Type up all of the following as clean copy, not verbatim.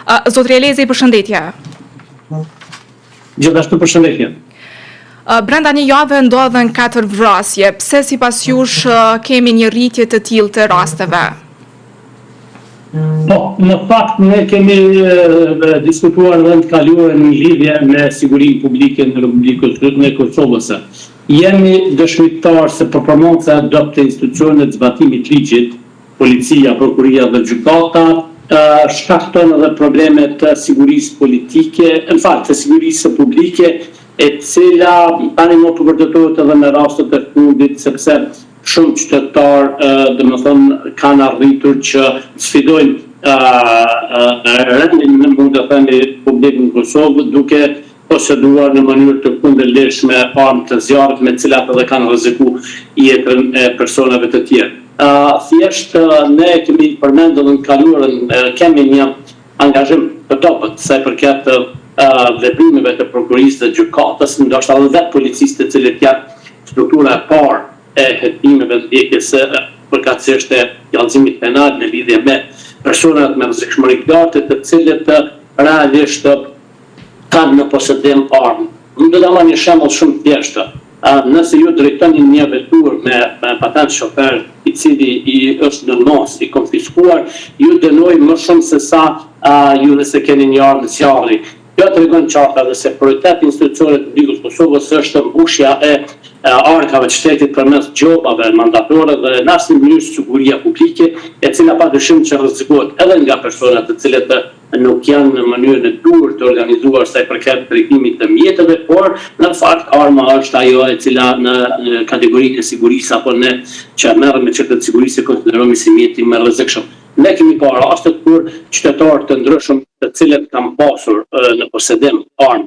Zotri Elezi, përshëndetje. Gjithashtu përshëndetje. Brenda një jave ndodhën 4 vrasje. Pse sipas jush kemi një rritje të tillë të rasteve? Po, në fakt ne kemi diskutuar edhe në të kaluarën në lidhje me sigurinë publike në Republikën e Kosovës. Jemi dëshmitarë se performanca e dobët e institucioneve të zbatimit të ligjit, policia, prokuroria dhe gjykata, shkakton edhe probleme të sigurisë politike, në fakt të sigurisë publike, e cila tani më po vërtetohet edhe me rastet e fundit, sepse shumë qytetarë, domethënë, kanë arritur që të sfidojnë rendin, mund të themi, publik në Kosovë, duke poseduar në mënyrë të kundërligjshme armë të zjarrit me të cilat edhe kanë rreziku jetën e personave të tjerë. Thjesht ne e kemi përmendur edhe në të kaluarën kemi një angazhim të dobët sa i përket veprimeve të prokurorisë dhe gjykatës, ndoshta edhe vetë policisë të cilët janë struktura e parë e hetimeve ndjekjes përkatësisht e kallëzimit penal në lidhje me personat me rrezikshmëri të lartë të cilët realisht kanë në posedim armë. Unë do ta marr një shembull shumë të thjeshtë. Nëse ju drejtoni një veturë me patent shofer i cili i është në masë i konfiskuar, ju dënojnë më shumë se sa ju nëse keni një armë zjarri. Kjo tregon qartë edhe se prioritet i institucioneve të Republikës së Kosovës është mbushja e arkave të shtetit përmes gjobave mandatore dhe në asnjë mënyrë siguria publike, e cila padyshim që rrezikohet edhe nga persona të cilët nuk janë në mënyrën e duhur të organizuar sa i përket drejtimit të mjeteve, por në fakt arma është ajo e cila në kategorinë e sigurisë apo ne që merremi me çështje të sigurisë e konsiderojmë si mjeti më i rrezikshëm. Ne kemi parë rastet kur qytetarë të ndryshëm të cilët kanë pasur në posedim armë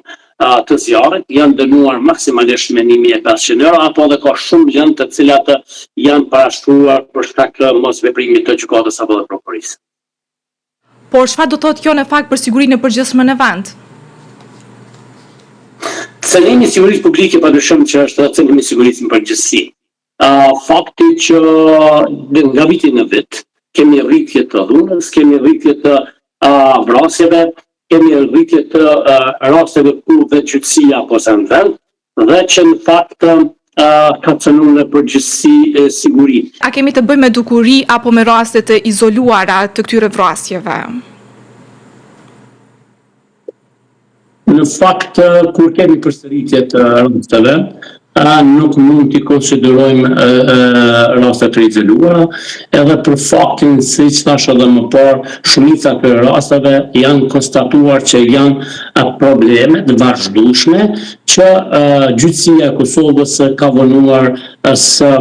të zjarrit janë dënuar maksimalisht me 1500 euro apo edhe ka shumë lëndë të cilat janë parashtruar për shkak të mosveprimit të gjykatës apo dhe prokurorisë. Por çfarë do të thotë kjo në fakt për sigurinë e përgjithshme në vend? Cenimi i sigurisë publike padyshim që është edhe cenimi i sigurisë në përgjithësi. Fakti që nga viti në vit kemi rritje të dhunës, kemi rritje të vrasjeve, kemi rritje të rasteve ku vetëgjyqësia po zën vend, dhe që në fakt ka cenu në përgjithësi sigurinë. A kemi të bëjmë me dukuri apo me raste të izoluara të këtyre vrasjeve? Në fakt, kur kemi përsëritje të rasteve, nuk mund t'i konsiderojmë raste të izoluara, edhe për faktin, siç thashë edhe më parë, shumica e rasteve janë konstatuar që janë probleme të vazhdueshme që gjyqësia e Kosovës ka vonuar së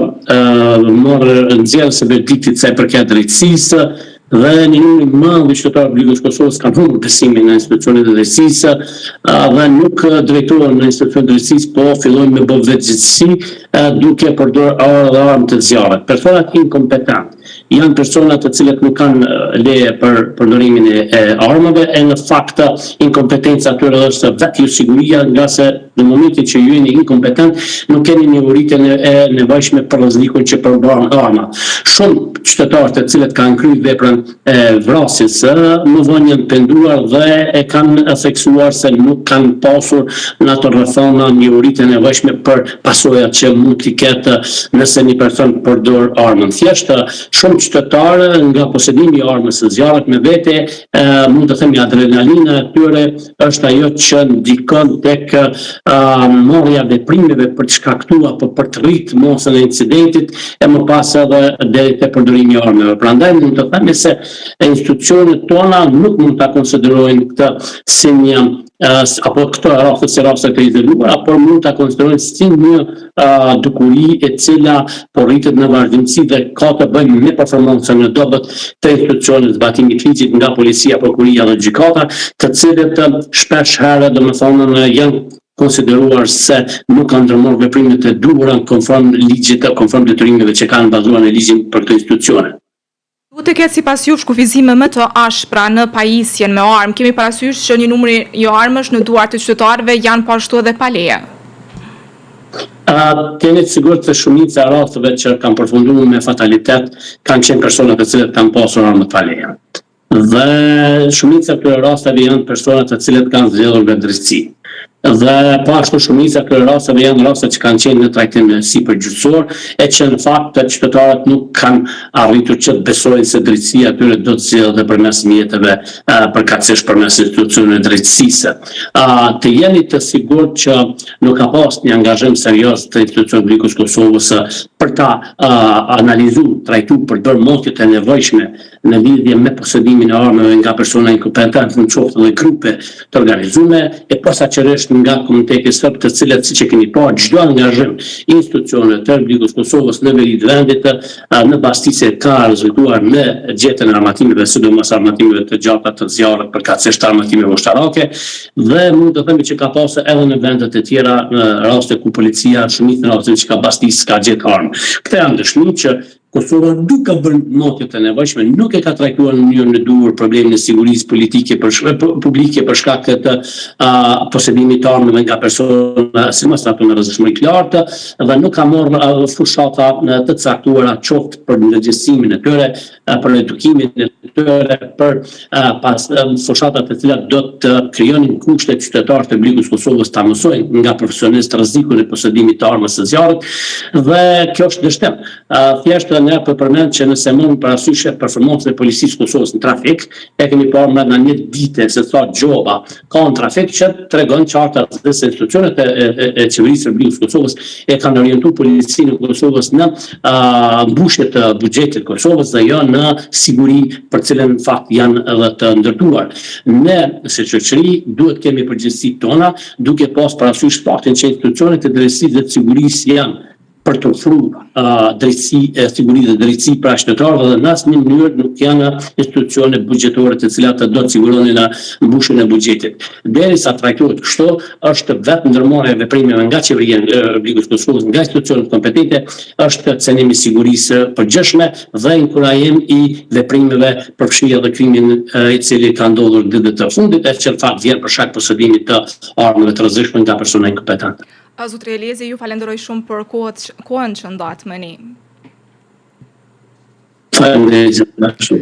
marrë nxjerrjes së verdiktit sa i përket drejtësisë dhe një numër i madh i qytetarëve të Republikës së Kosovës kanë humbur besimin në institucionet e drejtësisë dhe nuk drejtohen në institucionet e drejtësisë, po fillojnë me bë vetëgjyqësi duke përdorur armë dhe armë të zjarrit. Personat inkompetent janë persona të cilët nuk kanë leje për përdorimin e armëve e në fakt inkompetenca e tyre është vetë josiguria ngase në momentin që ju jeni inkompetent nuk keni njohuritë e nevojshme për rrezikun që përmban arma. Shumë qytetarë të cilët kanë kryer veprën e vrasjes më vonë janë penduar dhe e kanë theksuar se nuk kanë pasur në ato rrethana njohuritë e nevojshme për pasojat që mund t'i ketë nëse një person përdor armën. Thjesht, shumë qytetarë nga posedimi i armës së zjarrit me vete, mund të themi adrenalina e tyre është ajo që ndikon tek marrja e veprimeve për të shkaktuar apo për të rritë masën e incidentit e më pas edhe deri te përdorimi i armëve. Prandaj mund të themi se institucionet tona nuk mund ta konsiderojnë këtë si një apo këto raste si raste të izoluara, por mund ta konsiderojnë si një dukuri e cila po rritet në vazhdimësi dhe ka të bëjë me performancën e dobët të institucioneve të zbatimit të ligjit nga policia, prokuroria dhe gjykata, të cilët shpesh herë domethënë janë konsideruar se nuk kanë ndërmarrë veprimet e duhura konform ligjit, konform detyrimeve që kanë bazuar në ligjin për këto institucione. Duhet të ketë sipas jush kufizime më të ashpra në pajisjen me armë. Kemi parasysh që një numër i armësh në duart e qytetarëve janë po ashtu edhe pa leje. Të jeni të sigurt se shumica e rasteve që kanë përfunduar me fatalitet kanë qenë persona të cilët kanë pasur armë pa leje. Dhe shumica e këtyre rasteve janë persona të cilët kanë zgjedhur vetë drejtësinë. Dhe po ashtu shumica e këtyre rasteve janë raste që kanë qenë në trajtim e sipër gjyqësor, e që në fakt qytetarët nuk kanë arritur që të besojnë se drejtësia e tyre do të zgjidhet edhe përmes mjeteve, përkatësisht përmes institucioneve të drejtësisë. Të jeni të sigurt që nuk ka pas një angazhim serioz të institucioneve të Republikës së Kosovës për ta analizu, trajtu, për të bërë matjet e nevojshme në lidhje me posedimin e armëve nga persona inkompetentë, në qoftë edhe grupe të organizume, e posaçërisht nga komuniteti serb, të cilët, siç e keni parë, çdo angazhim i institucioneve të Republikës së Kosovës në veri të vendit në bastisje ka rezultuar në gjetjen e armatimeve, sidomos armatimeve të gjata të zjarrit, përkatësisht armatimeve ushtarake, dhe mund të themi që ka pasur edhe në vendet e tjera në raste ku policia në shumicën e rasteve që ka bastisë ka gjetë armë. Këto janë dëshmi që Kosova nuk ka bërë matjet e nevojshme, nuk e ka trajtuar në mënyrën e duhur problemin e sigurisë politike për publike për shkak të posedimit të armëve nga persona, sidomos ato me rrezikshmëri të lartë, dhe nuk ka marrë fushata të caktuara qoftë për ndërgjegjësimin e tyre, për edukimin e tyre, për pas fushata të cilat do të krijonin kushte qytetarët e Republikës së Kosovës ta mësojnë nga profesionistë rrezikun e posedimit të armës së zjarrit, dhe kjo është dështim. Thjesht edhe ne po përmend që nëse marrim parasysh performancën e policisë së Kosovës në trafik, e kemi parë brenda një dite se sa gjoba ka në trafik që tregon qartë se institucionet e, e, e qeverisë së Republikës së Kosovës e kanë orientuar policinë e Kosovës në mbushje të buxhetit të Kosovës dhe jo në siguri për cilën në fakt janë edhe të ndërtuar. Ne si shoqëri duhet kemi përgjegjësitë tona duke pas parasysh faktin që institucionet e drejtësisë dhe të sigurisë janë për të ofru drejtësi, siguri dhe drejtësi para qytetarëve dhe në asnjë mënyrë nuk janë institucione buxhetore të cilat do të siguronin në mbushjen e buxhetit. Derisa trajtohet kështu, është vetë ndërmarrja e veprimeve nga qeveria e Republikës së Kosovës, nga institucionet kompetente, është cenim i sigurisë së përgjithshme dhe inkurajim i veprimeve përfshirë edhe krimin i cili ka ndodhur ditëve të fundit, e që në fakt vjen për shkak posedimit të armëve të rrezikshme nga persona inkompetentë. Zotri Elezi, ju falenderoj shumë për kohët, kohën që ndatë me ne. Faleminderit gjithashtu.